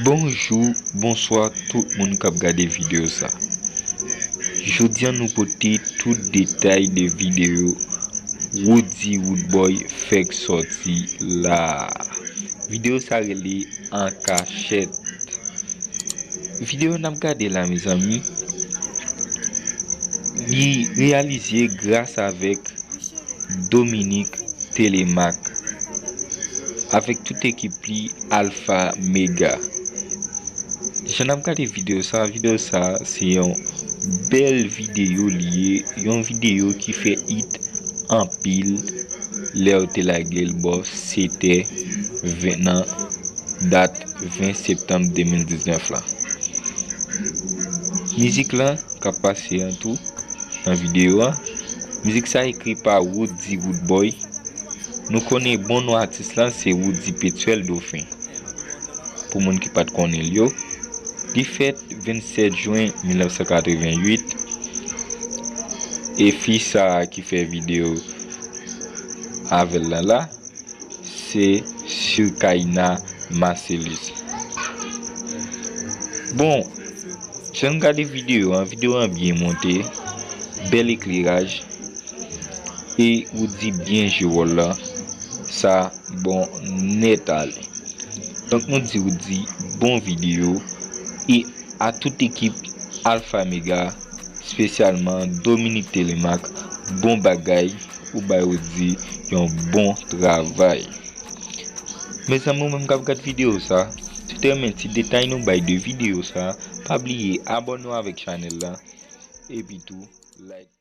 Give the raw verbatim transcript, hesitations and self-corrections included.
Bonjou, bonswa tout moun k ap gade videyo sa. Jodi a nou pote tout detay de videyo Roody Roodboy fèk sòti la. Videyo sa rele An Kachèt. Videyo n ap gade la, mezanmi, li reyalize gras avèk Dominique Telemaque avèk tout ekip li Alpha Mega. Jan n ap gade videyo sa, videyo sa se yon bèl videyo li ye, yon videyo ki fè it anpil lè yo te lage l bò sèt è ven nan dat ven septanm de mil diznèf la. Mizik lan k ap pase an tou nan videyo a. Mizik sa ekri pa Roody Roodboy. Nou konnen bon non atis lan se Roody Petuel Dauphin. Pou moun ki pa t konnen l yo, li fèt vennsèt jen mil nèf san katrevennuit. E fi sa a ki fè videyo avè l lan la, se Surkaina Marcellus. Bon, jan n gade videyo an, videyo an byen monte, bèl ekleraj, e Roody byen jwe wòl la, sa bon nèt ale. Donk nou di Roody bon videyo, e a tout ekip Alpha Mega, espesyalman Dominique Telemaque, bon bagay, ou bay Roody yon bon travay. Mezanmi, ou menm k ap gad videyo sa, si w te renmen ti detay nou bay de videyo sa, pa bliye abòne w avèk chanèl la, epi tou like.